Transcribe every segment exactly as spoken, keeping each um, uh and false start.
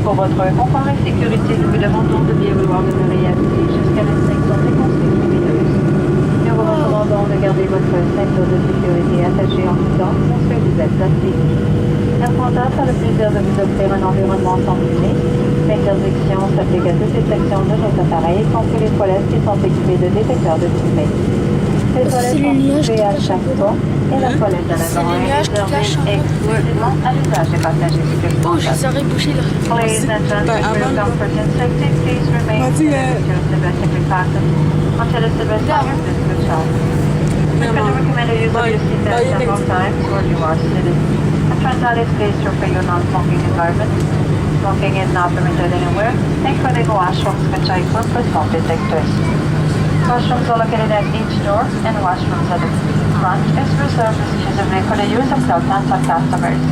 Pour votre confort et sécurité, nous vous demandons de bien vouloir demeurer assis jusqu'à l'extinction des consignes lumineuses. Nous vous recommandons de garder votre ceinture de sécurité attachée en tout temps lorsque vous êtes assis. Air Qantas a le plaisir de vous offrir un environnement sans musique. L'interdiction s'applique à toutes les sections de nos appareils, y compris les toilettes qui sont équipées de détecteurs de fumée. Les toilettes sont situées à chaque pont et la toilette à l'avant est réservée exclusivement à l'usage des passagers. Oh, je serais bouchée là. Ladies and gentlemen, for your comfort and safety, please remain seated until the vestibule passes, until the vestibule is switched off. We recommend the use of your seatbelt at all times while you are seated. And Transavia is pleased to offer you a non-smoking environment. Smoking is not permitted anywhere, including washrooms which are equipped with smoke detectors. Washrooms are located at each door, and washrooms at the front is reserved exclusively for the use of Lufthansa customers.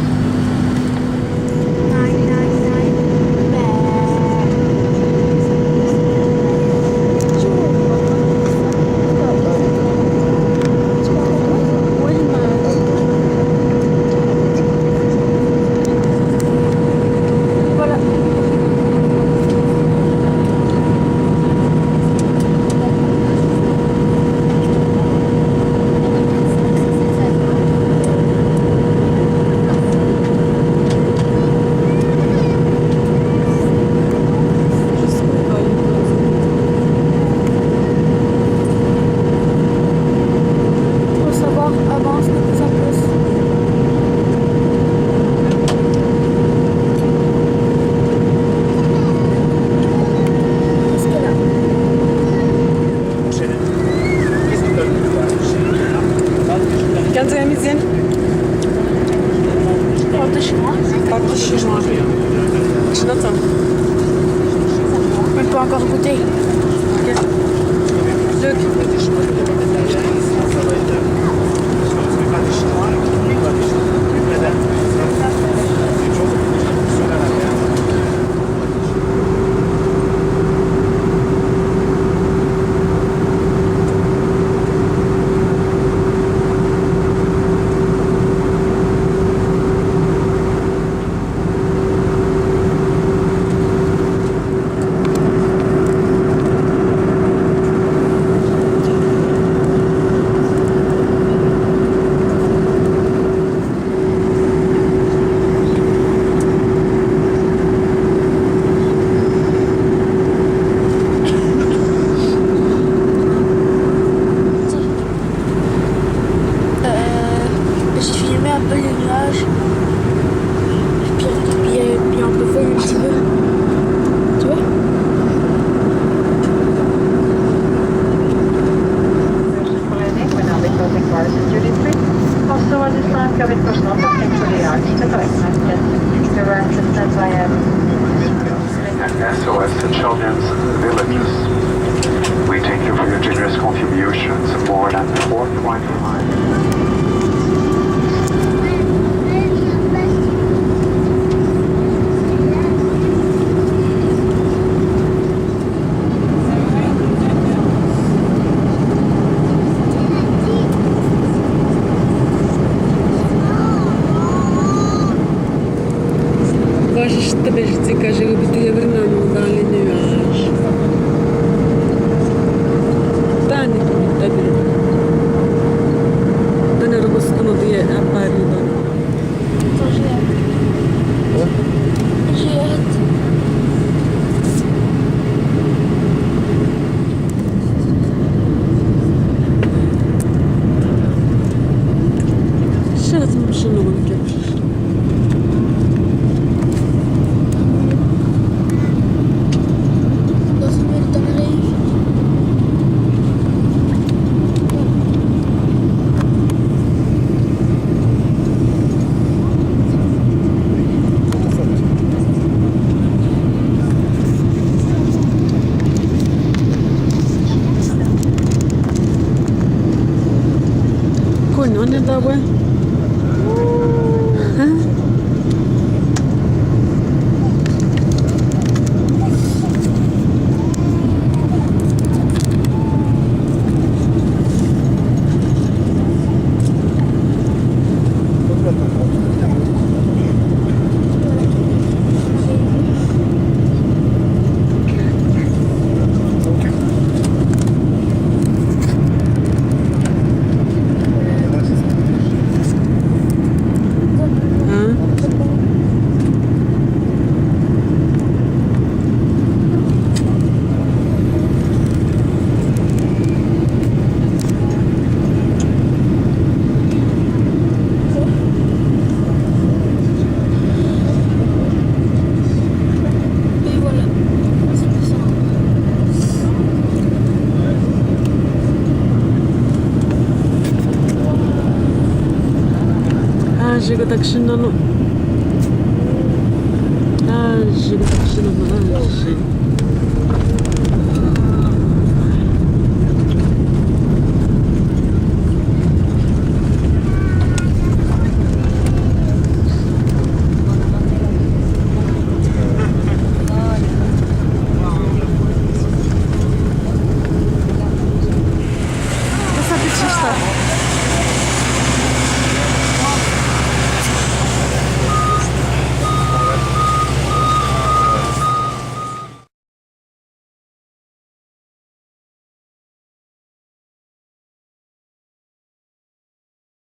Faut savoir avancer de plus en plus. Parce que là, كان زي مزيان. Pâte chinoise. Pâte chinoise. Je note ça. On peut encore goûter. Ok. Deux. Euh, j'ai filmé un peu les nuages. Et puis, puis, puis on peut voir un petit peu. Tu vois ? We're now closing for security. Also, at this time, cabin personnel passing through the arch to collect baskets. Your ride is sent via an S O S to Children's Villages. We thank you for your generous contributions, more than four point five. Ваша штабежци каже, бити еврна, ну, дали не ваш. Тани, таби. Дана робосконо дие апари дана. J'ai hâte. J'ai hâte de me changer. Kono ne dawe. Aji ko taxi nono. Aji ko taxi nono, aji.